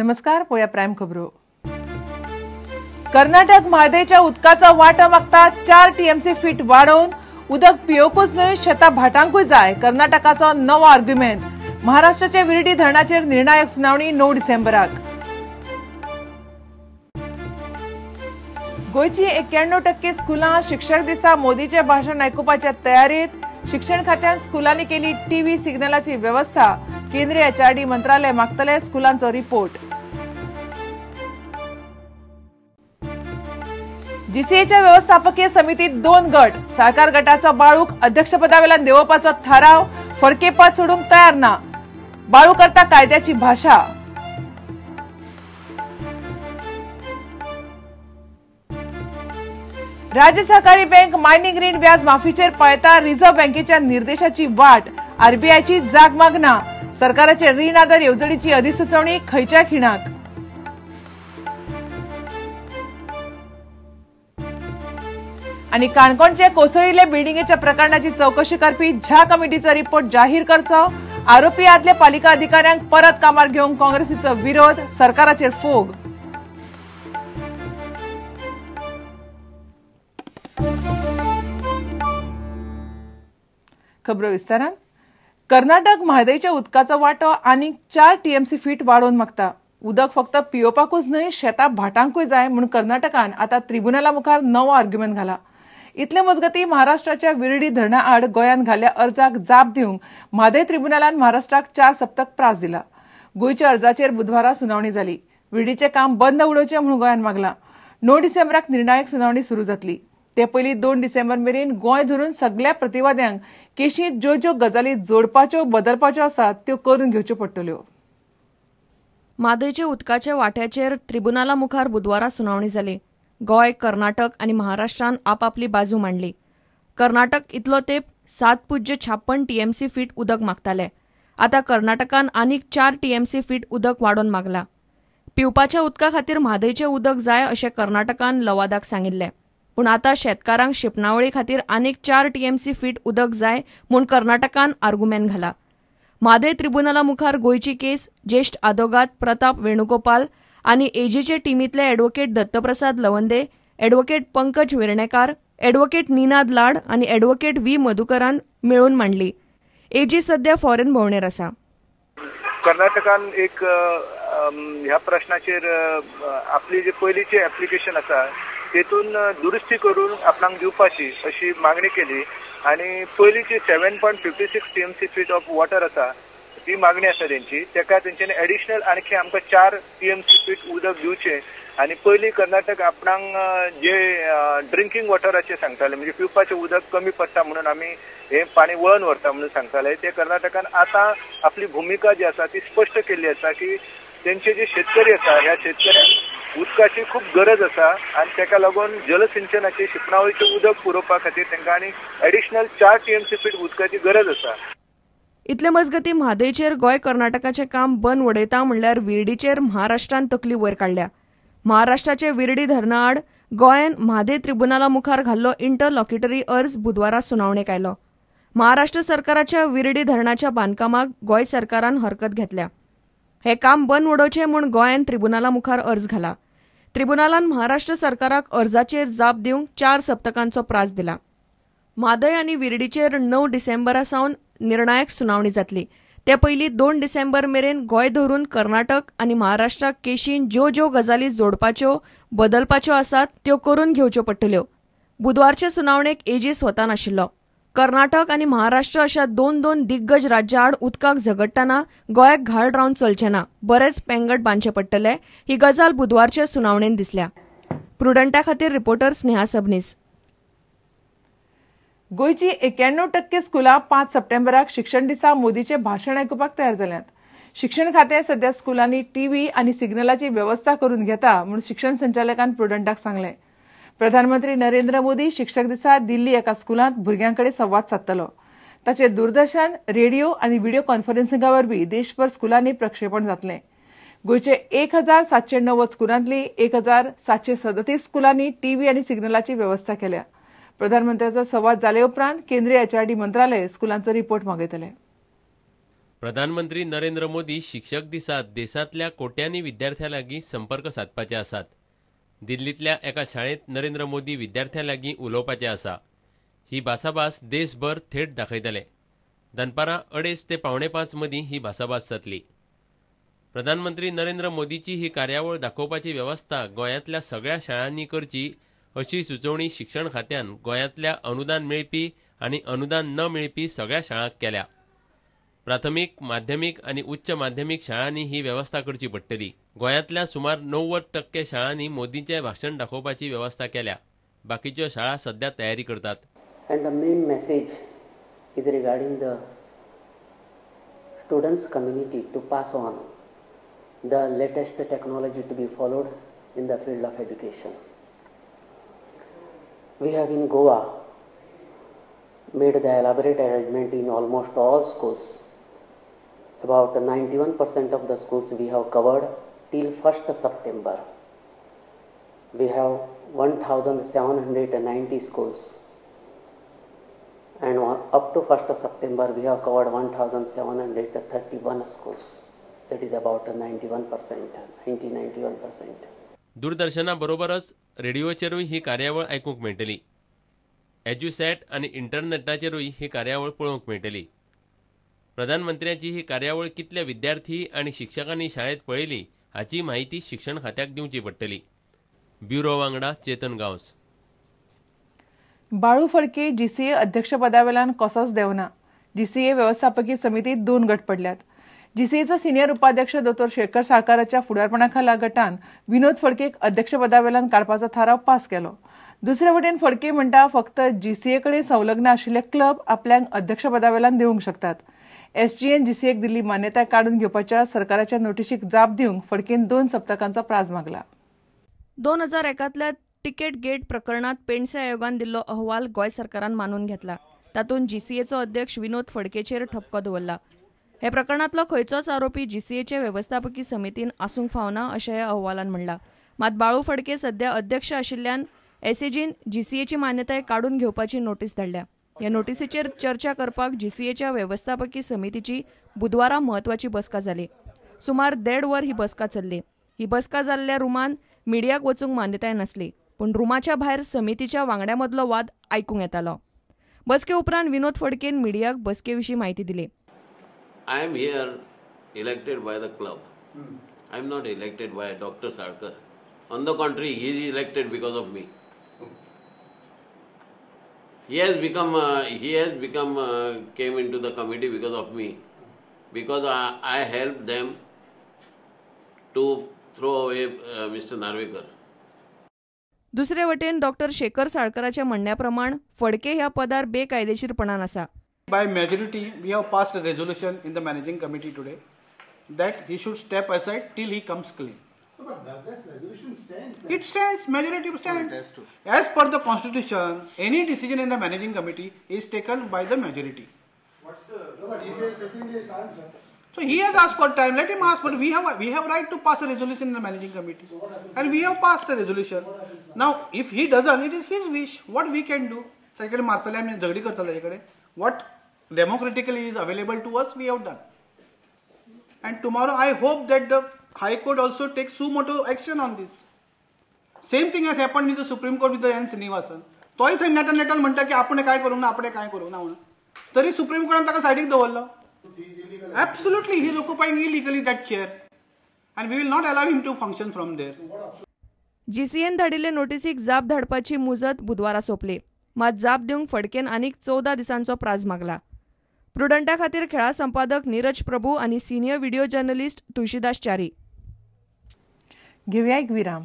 नमस्कार, पोया प्राईम खबरो. कर्नाटक म्हादयच्या उदकाचो वांटो मागता 4 टीएमसी फीट वाडोवन उदक पियोवकूच न्हय शेतां भाटांकूय जाय, कर्नाटकाचो नवो आर्ग्युमेंट. महाराष्ट्राच्या विर्डी धरणाचेर निर्णायक सुनावणी 9 डिसेंबराक. गोंयची 91% स्कुलां शिक्षक दिसा मोदीचें भाशण आयकुपाच्या तयारीत. शिक्षण खात्यान स्कुलांनी केली टीव्ही सिग्नलाची वेवस्था. केंद्रीय एचआरडी मंत्रालय मागतले स्कुलांचो रिपोर्ट. जीसीएच्या व्यवस्थापकीय समितीत 2 गट. साळकार गटाचो बाळूक अध्यक्षपदावेल्यान देंवोवपाचो थाराव. फडके पद सोडूंक तयार ना. बाळू करता कायद्याची भाशा. राज्य सहकारी बँक मायनिंग रीण व्याज माफीचेर पळयता रिझर्व्ह बँकेच्या निर्देशाची वाट. आरबीआयची जाग मागना. सरकाराचे रीण आधार येवजणेची अधिसुचोवणी खंयच्या खिणाक. आनी काणकोणचे कोसळिल्ले बिल्डिंगेच्या प्रकरणाची चवकशी करपी झा कमिटीचो रिपोर्ट जाहीर करचो. आरोपी आदल्या पालिका अधिकाऱ्यांक परत कामार घेवंक काँग्रेसीचो विरोध. सरकाराचेर फोग. खबरो विस्तारान. कर्नाटक म्हादयच्या उदकाचो वांटो आनीक 4 टीएमसी फीट वाडोवन मागता. उदक फक्त पियोवपाकूच न्हय शेतां भाटांकूय जाय म्हूण कर्नाटकान आतां त्रिबुनाला मुखार नवो आर्ग्युमेंट घाला. इतले मजगती महाराष्ट्राच्या विर्डी धरणा आड गोंयान घाल्ल्या अर्जाक जाप दिवंक म्हादय त्रिबुनालान महाराष्ट्राक 4 सप्तक प्रास दिला. गोंयच्या अर्जाचेर बुधवारा सुनावणी जाली. विर्डीचें काम बंद उडोवचें म्हूण गोंयान मागलां. 9 डिसेंबराक निर्णायक सुनावणी सुरू जातली. ते पयलीं 2 डिसेंबर मेरेन गोंय धरून सगल्या प्रतिवाद्यांक केशींत ज्यो ज्यो गजाली जोडपाच्यो बदलपाच्यो आसात त्यो करून घेवच्यो पडटल्यो. म्हादयच्या उदकाच्या वांट्याचेर त्रिबुनाला मुखार बुधवारा सुनावणी जाली. गोंय, कर्नाटक आनी महाराष्ट्रान आपापली बाजू मांडली. कर्नाटक इतलो तेंप 7.56 टीएमसी फीट उदक मागताले. आतां कर्नाटकान आनीक 4 टीएमसी फीट उदक वाडोवन मागला. पिवपाच्या उदका खातीर म्हादयचें उदक जाय अशें कर्नाटकान लवादाक सांगिल्लें. पूण आतां शेतकारांक शिंपणावळी खातीर आनीक 4 टीएमसी फीट उदक जाय म्हूण कर्नाटकान आर्गुमेंट घाला. म्हादय त्रिबुनाला मुखार गोंयची केस ज्येश्ठ आदोगाद प्रताप वेणुगोपाल आनी एजीचे टिमींतले advocate Dattaprasad Lawande, advocate Pankaj Vernekar, advocate Ninad Lad आनी एडवोकेट व्ही मधुकरान मेळून मांडली. एजी सध्या फॉरेन भोंवडेर आसा. कर्नाटकान एक ह्या प्रश्नाचेर आपली जी पयलींची एप्लिकेशन आसा तेतून दुरुस्ती करून आपणाक दिवपाची अशी मागणी केली आनी पयलींची 7.56 टीएमसी फीट ऑफ वॉटर आसा ती मागणी आसा तेंची. तेका तेंच्यानी एडिशनल आणखी आमकां 4 टीएमसी फीट उदक दिवचें आनी पयलीं कर्नाटक आपणाक जे ड्रिंकींग वॉटराचें सांगतालें, म्हणजे पिवपाचें उदक कमी पडटा म्हणून आमी हें पाणी वळून व्हरता म्हणून सांगताले, ते कर्नाटकान आतां आपली भुमिका जी आसा ती स्पश्ट केल्ली आसा की तेंचे जे शेतकरी आसा ह्या शेतकऱ्यांक उदकाची खूब गरज आसा आनी तेका लागून जलसिंचनाचे शिंपणावळीचें उदक पुरोवपा खातीर तेंकां आनी एडिशनल 4 टीएमसी फीट उदकाची गरज आसा. इतले मजगती म्हादयचेर गोंय कर्नाटकाचें काम बंद उडयता म्हणल्यार विर्डीचेर महाराष्ट्रान तकली वयर काडल्या. महाराष्ट्राचे विर्डी धरणा आड गोंयान म्हादय त्रिबुनाला मुखार घाल्लो इंटरलॉक्युटरी अर्ज बुधवारा सुनावणेक आयलो. महाराष्ट्र सरकाराच्या विर्डी धरणाच्या बांदकामाक गोंय सरकारान हरकत घेतल्या. हें काम बंद उडोवचें म्हूण गोंयान त्रिबुनाला मुखार अर्ज घाला. त्रिबुनालान महाराष्ट्र सरकाराक अर्जाचेर जाप दिवंक 4 सप्तकांचो प्रास दिला. म्हादय आनी विर्डीचेर 9 डिसेंबरा सावन निर्णायक सुनावणी जातली. ते पयलीं 2 डिसेंबर मेरेन गोंय धरून कर्नाटक आनी महाराष्ट्राक केशीन ज्यो ज्यो गजाली जोडपाच्यो बदलपाच्यो आसात त्यो करून घेवच्यो पडटल्यो. बुधवारचे सुनावणेक एजी स्वता नाशिल्लो. कर्नाटक आनी महाराष्ट्र अशा 2-2 दिग्गज राज्यां आड उदकाक झगडटना गोंयाक घाळ रावन चलचें ना, बरेच पेंगट बांदचे पडटले ही गजाल बुधवारचे सुनावणेन दिसल्या. प्रुडंटा खातीर रिपोर्टर स्नेहा सबनीस. गोंयची 91% स्कुलां 5 सप्टेंबराक शिक्षण दिसा मोदीचें भाशण आयकुपाक तयार जाल्यांत. शिक्षण खातें सध्या स्कुलांनी टीव्ही आनी सिग्नलाची वेवस्था करून घेता म्हूण शिक्षण संचालकान प्रुडंटाक सांगलें. प्रधानमंत्री नरेंद्र मोदी शिक्षक दिसा दिल्ली एका स्कुलांत भुरग्यां कडेन संवाद सादतलो. ताचें दूरदर्शन, रेडिओ आनी व्हिडिओ कॉन्फरन्सिंगा वरवीं देशभर स्कुलांनी प्रक्षेपण जातलें. गोंयचे 1790 स्कुलांतली 1737 स्कुलांनी टीव्ही आनी सिग्नलाची वेवस्था केल्या. प्रधानमंत्र्याचो संवाद जाले उपरांत केंद्रीय एचआरडी मंत्रालय स्कुलांचो रिपोर्ट मागयतले. प्रधानमंत्री नरेंद्र मोदी शिक्षक दिसा देशांतल्या कोट्यांनी विद्यार्थ्यां लागीं संपर्क सादपाचे आसात. दिल्लींतल्या एका शाळेंत नरेंद्र मोदी विद्यार्थ्यां लागीं उलोवपाचे आसा. ही भासाभास देशभर थेट दाखयतले. दनपारां 2:30 ते 4:45 मदीं ही भासाभास जातली. प्रधानमंत्री नरेंद्र मोदीची ही कार्यावळ दाखोवपाची वेवस्था गोंयांतल्या सगळ्या शाळांनी करची अशी सुचोवणी शिक्षण खात्यान गोंयांतल्या अनुदान मेळपी आनी अनुदान न मेळपी सगळ्या शाळांक केल्या. प्राथमीक, माध्यमीक आनी उच्च माध्यमीक शाळांनी ही वेवस्था करची पडटली. गोंयांतल्या सुमार 90% शाळांनी मोदींचें भाशण दाखोवपाची वेवस्था केल्या. बाकीच्यो शाळा सध्या तयारी करतात. And the main message is regarding the students community to pass on the latest technology to be followed in the field of education. We have in Goa made the elaborate arrangement in almost all schools. About 91% of the schools we have covered till 1st September. We have 1,790 schools, and up to 1st September we have covered 1,731 schools. That is about 91%, 90-91%. दूरदर्शना बरोबरच रेडिओचेरूय ही कार्यावळ आयकूंक मेळटली. एज्युसॅट आनी इंटरनेटाचेरूय ही कार्यावळ पळोवंक मेळटली. प्रधानमंत्र्याची ही कार्यावळ कितले विद्यार्थी आनी शिक्षकांनी शाळेंत पळयली हाची माहिती शिक्षण खात्याक दिवची पडटली. ब्युरो वांगडा चेतन गांवस. बाळू फडके जीसीए अध्यक्षपदावेल्यान कसोच देवना. जीसीए वेवस्थापकी समितीत 2 गट पडल्यात. जीसीएचो सिनियर उपाध्यक्ष दोतोर शेखर साळकाराच्या फुडारपणाखाला गटान विनोद फडकेक अध्यक्षपदावेल्यान काडपाचो थाराव पास केलो. दुसरे वटेन फडके म्हणटा फक्त जीसीए कडेन संलग्न आशिल्ले क्लब आपल्याक अध्यक्षपदावेल्यान दिवंक शकतात. एसजीएन जीसीएक दिल्ली मान्यताय काडून घेवपाच्या सरकाराच्या नोटिशीक जाप दिवंक फडकेन 2 सप्तकांचो प्राज मागला. 2001 तिकेट गेट प्रकरणात पेंडसे आयोगान दिल्लो अहवाल गोंय सरकारान मानून घेतला. तातूंत जीसीएचो अध्यक्ष विनोद फडकेचेर ठपको दवरला. हे प्रकरणांतलो खंयचोच आरोपी जीसीएचे वेवस्थापकी समितीन आसूंक फावना अशें ह्या अहवालान म्हणलां. मात बाळू फडके सध्या अध्यक्ष आशिल्ल्यान एसएजीन जीसीएची मान्यताय काडून घेवपाची नोटीस धाडल्या. ह्या नोटिसीचेर चर्चा करपाक जीसीएच्या वेवस्थापकी समितीची बुधवारा म्हत्वाची बसका जाली. सुमार 1.5 वर ही बसका चल्ली. ही बसका जाल्ल्या रुमान मिडियाक वचूंक मान्यताय नासली, पूण रुमाच्या भायर समितीच्या वांगड्या मदलो वाद आयकूंक येतालो. बसके उपरांत विनोद फडकेन मिडियाक बसके विशीं म्हायती दिली. I am here elected by the club. I am not elected by Dr. Salkar. On the contrary, he is elected because of me. He has become came into the committee because of me, because I helped them to throw away Mr. Narvekar. दुसरे वटेन doctor Shekhar साळकराच्या म्हणण्या प्रमाण फडके ह्या पदार बेकायदेशीरपणान आसा. By majority, we have passed a resolution in the managing committee today that he should step aside till he comes clean. No, but does that resolution stand? It stands. Majority stands. Oh, it has to. As per the constitution, any decision in the managing committee is taken by the majority. What's the? No, but he says 15 days time, sir. So he has asked for time. Let him ask. But we have right to pass a resolution in the managing committee, so what happens? And we have passed a resolution. Now, if he doesn't, it is his wish. What we can do? ताचे मारतले आमी झगडी करतले ताचे कडेन. What democratically is available to us, we have done. And tomorrow I hope that the High Court also takes suo motu action on this. Same thing has happened with the Supreme Court with the N. Srinivasan. तोय थंय नेटान नेटान म्हणटा की आपण काय करूंक ना, आपणे काय करूंक ना म्हणून. तरी सुप्रीम कोर्टान ताका सायडीक दवरलो. Absolutely, he is occupying illegally that chair, and we will not allow him to function from there. जीसीएन धाडिल्ले नोटिसीक जाप धाडपाची मुजत बुधवारा सोंपली. मात जाप दिवंक फडकेन आनीक 14 दिसांचो प्राज मागला. प्रुडंटा खातीर खेळा संपादक नीरज प्रभू आनी senior video journalist Tulsidas Chari. घेवया एक विराम.